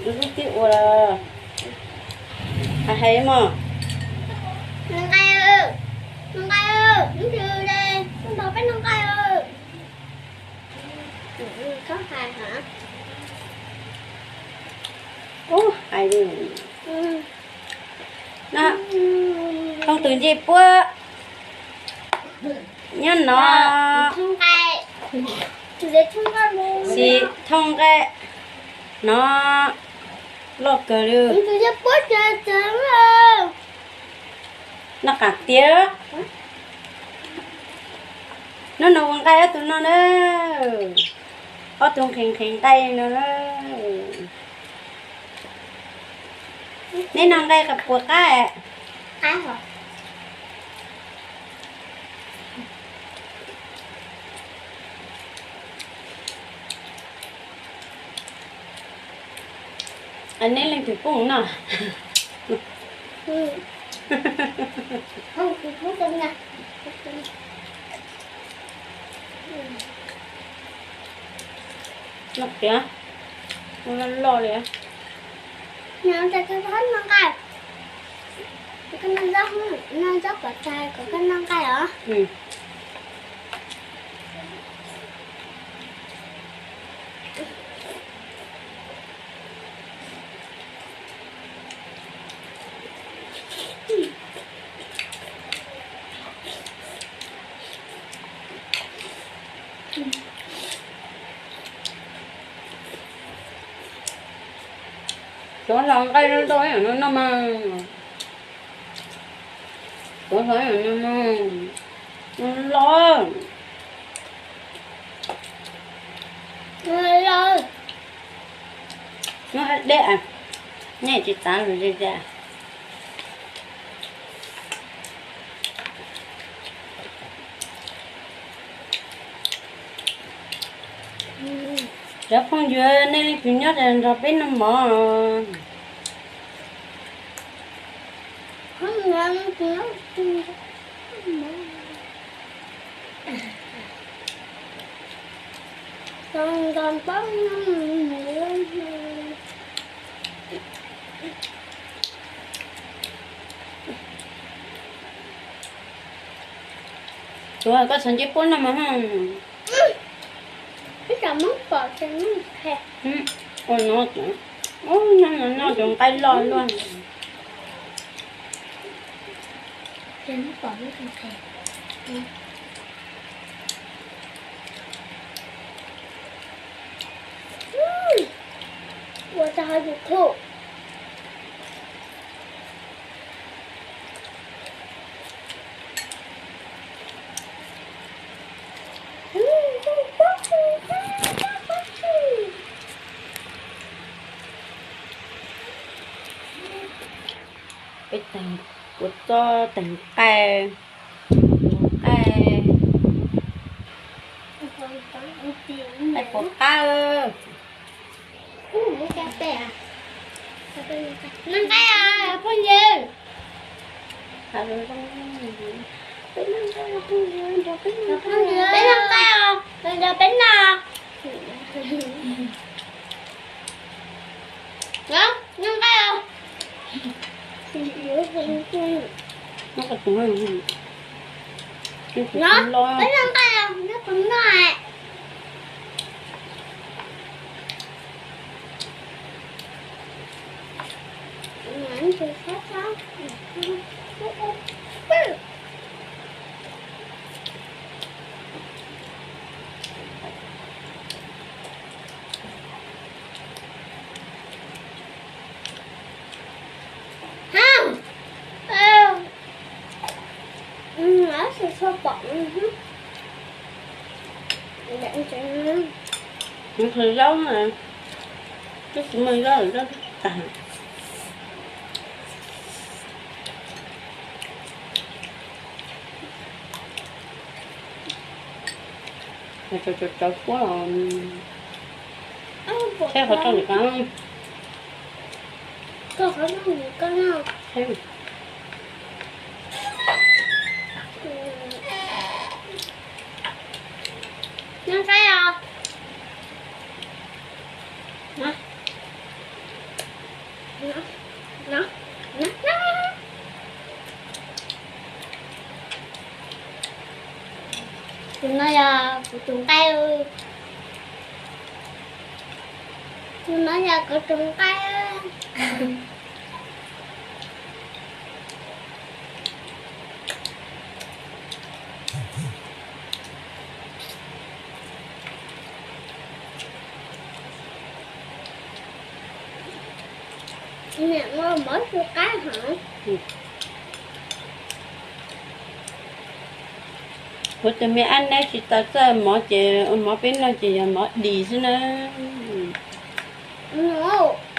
Lub tib ua hais mog. Nqaij, nqaij, nqaij, nqaij. Ub, hais li. Thooj tus ncej puab nyob no. Sim thooj nqaij no loj kawg li. Noj qab tiag. Hnub no ua nqaij ob tug no na. Ob tug nqhis nqhis nqaij no na. Neb noj nqaij puas qab? Neb leej twg pub noj? Noj tiag, ua loj loj li. Noj zaub pov tseg kom koj noj nqaij os. Tuav hlo nqaij no rau no mas. Tuav hlo no mas. Los, los, no deb, nej tsis txav lus ze ze. Cov phooj ywg, nej leej twg nyob nrog peb noj mov? Tuav koj txhais ncej puab noj mas. Ua no, no cov nqaij loj luaj. Ua tau hauv YouTube. Peb teeg kua txob, teeg nqaij, nqaij, nqaij puas qab. Noj nqaij os phooj ywg. Peb noj nqaij os phooj ywg, nrog peb noj nqaij os, nrog peb noj. Noj nqaij os. Noj, peb noj nqaij os, nrog peb noj. Nws qhwv zaub na, twb tsis muaj zaub, zaub tag. Cov, cov, cov puab los, saib qhov rooj nim qab. Noj nqaij os. Tus no yog kuv tus nqaij. Tus no yog kuv tus nqaij. Niam ua mov su qab hov. Kuv tus me ab neb tsis tau txawj mov ces ua mov peb noj ces yog mov dis xwb na. Nws